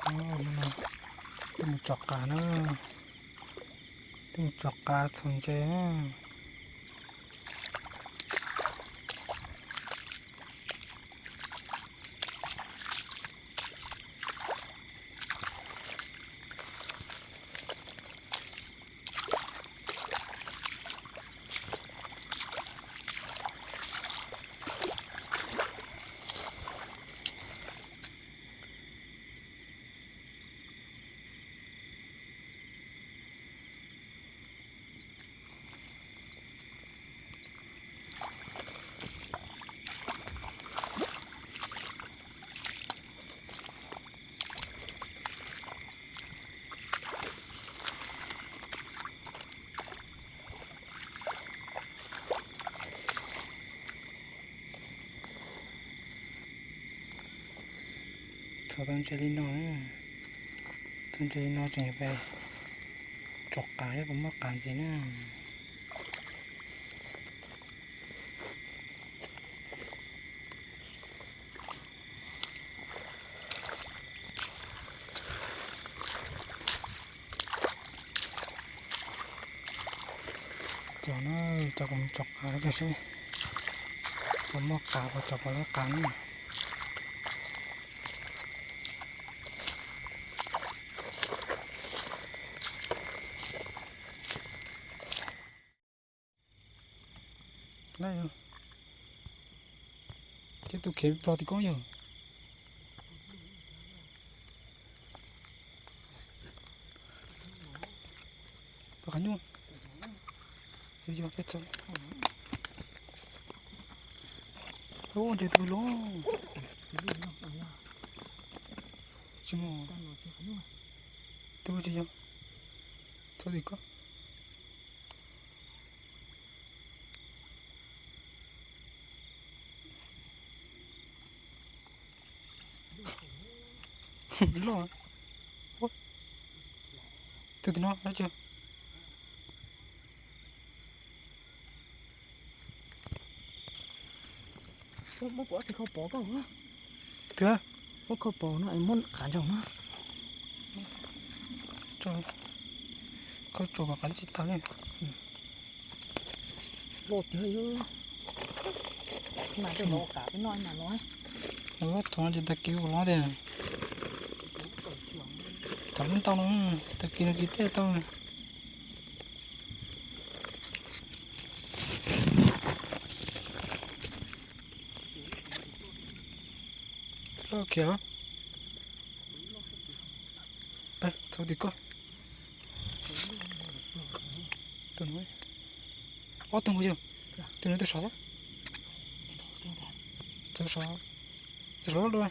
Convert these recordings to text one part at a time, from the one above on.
Twb mus tso qav na, twb mus tso qav txhos ntses na. Txhos tau ntses li no, txhos ntses li no tseem yuav pais tso qav thiab, puas muaj qav ntxiv na. Cov no, cov kuv tso qav cov seb puas muaj qav, puas tso puas lab qav na. Ces tus khiav plob tim koj yog. Pab qhov nyuj. Yog peb txog. Ub, ntses tus loj. Tsis muaj. Tus tsis yog. Txog tim koj. Loj. Tus tim no, muab kuv ob txiv khau pov koj. Twb, muab khau pov no es muab qav ntsaum no. Khau tsuas kom qav tsis tag li. Loj tiag. Mas tej los qav peb noj mas los. Ub, thaum no ces tag kis ua los tiag. Thaum twb ntau no, tag kis no kis tej tau. Loj khiav. Pab txog tim koj. Tus no, ob tug nkaus yog. Tus no tus saud. Tus saud, tus saud loj dua.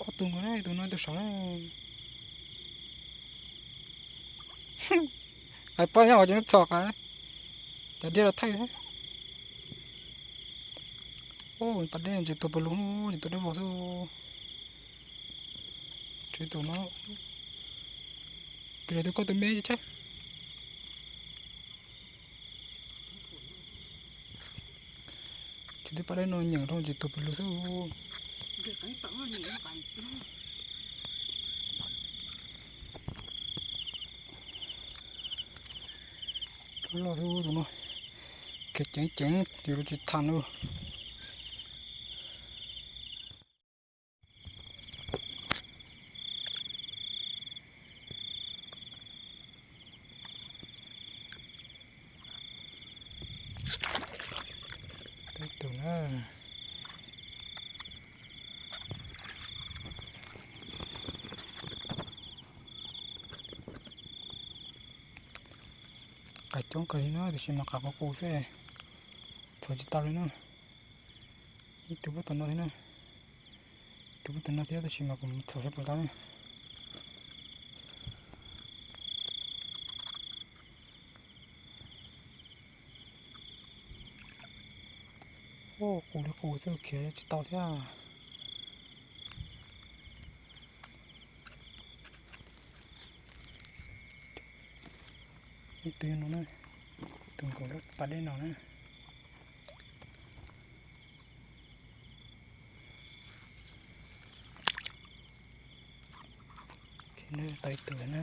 Ob tug nkaus na, tus no tus saud na. Hais pab nyob hauv ces txhom qav, cov dej los thaij. Ub, pas dej ntses tuag pawg lug, ntses tuag dawb vog xwb. Tshuav tus no, kis tus koj tus me tsab. Tshuav tej pas dej no nyeem rau ntses tuag pawg lug xwb. Loj xwb tus no, khiav ceev ceev yus tsis tham li. Peb tus na. Qav coob kawg li na, tiam sis mas qav qus qus xwb, txhom tsis tau li na. Ib tug puag tom no thiab na, ib tug puag tom no thiab, tab sis mas kuv txhom tsis tau na. Ub, qus li qus xwb, khiav tsis tau thiab. Ib tug no na, tus nkaus lub pas dej no na. Tau ib tug na.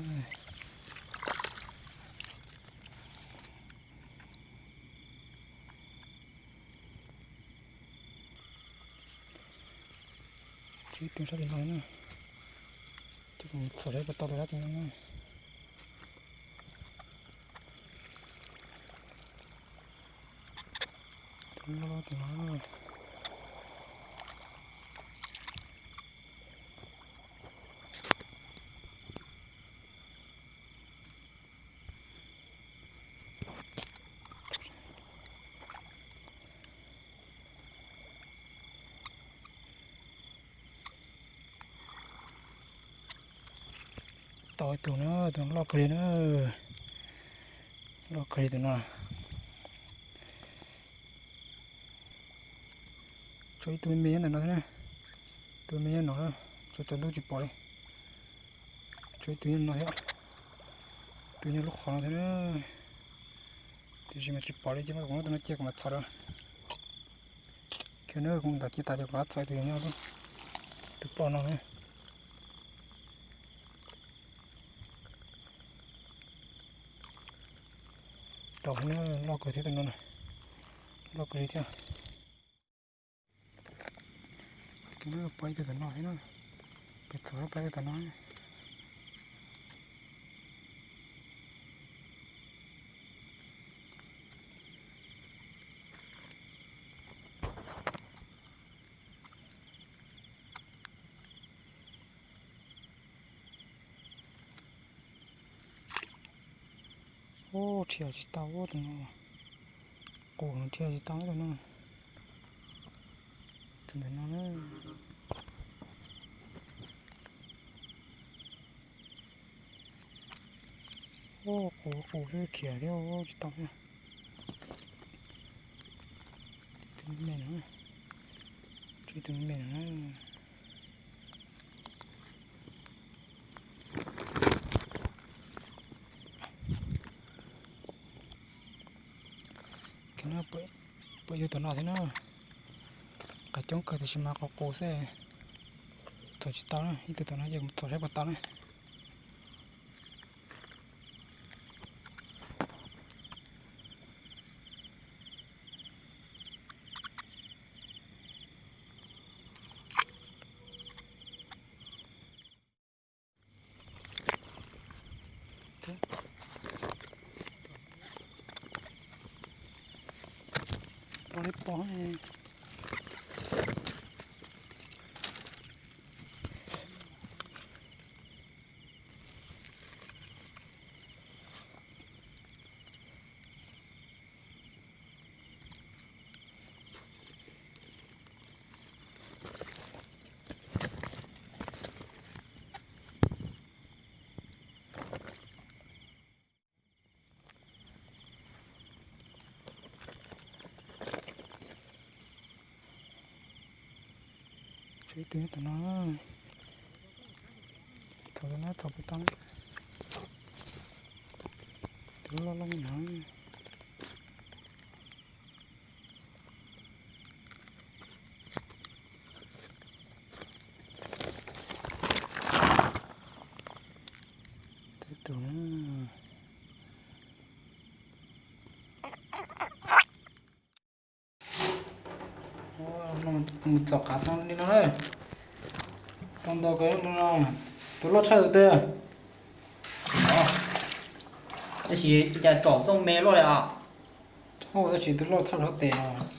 Tshuav ib tug sab tim no na. Ces kuv txhom seb puas tau tus sab tim no na. Tus loj loj tim no. Tau ib tug na, tus loj kawg li na. Loj kawg li tus no. Tshuav ib tug me me nyob ntawm no thiab na. Tus me me nyob no, tsaus ntuj tsis pom li. Tshuav ib tug nyob no thiab. Tus nyob lub qhov no thiab na. Tiam sis mas tsis pom li, ces kuv muab tus no cia kuv mam txhom rau. Kiag na, kuv ntaus cia tas ces kuv rov txhom tus nyob, tus ploj no na. Tau na, loj kawg thiab tus no na. Loj kawg li thiab. Pom ib tug tom no thiab na. Peb txhom pom ib tug tom no. Ub, rhiav tsis tau tus no. Qus no rhiav tsis tau tus no. Tus ntawm no na. Ub, qus qus xwb khiav thiab tsis tau na. Tus me no, tshuav tus me me no na. Pom ib tug tom no thiab na. Qab coob kawg tiam sis mas qus qus xwb. Txhom tsis tau na, ib tug tom no ces kuv txhom saib puas tau na. Pom li pom. Tshuav ib tug nyob tom no. Txhom tus no txhom puas tau. Tus loj loj no. Tau ib tug na. Mus txhom qav tau li no na. Tau ntau kawg no. Tus loj tshaj tus twg? Tab sis cas tsom txooj me luaj li os. Tab sis tus loj tshaj lov tes no.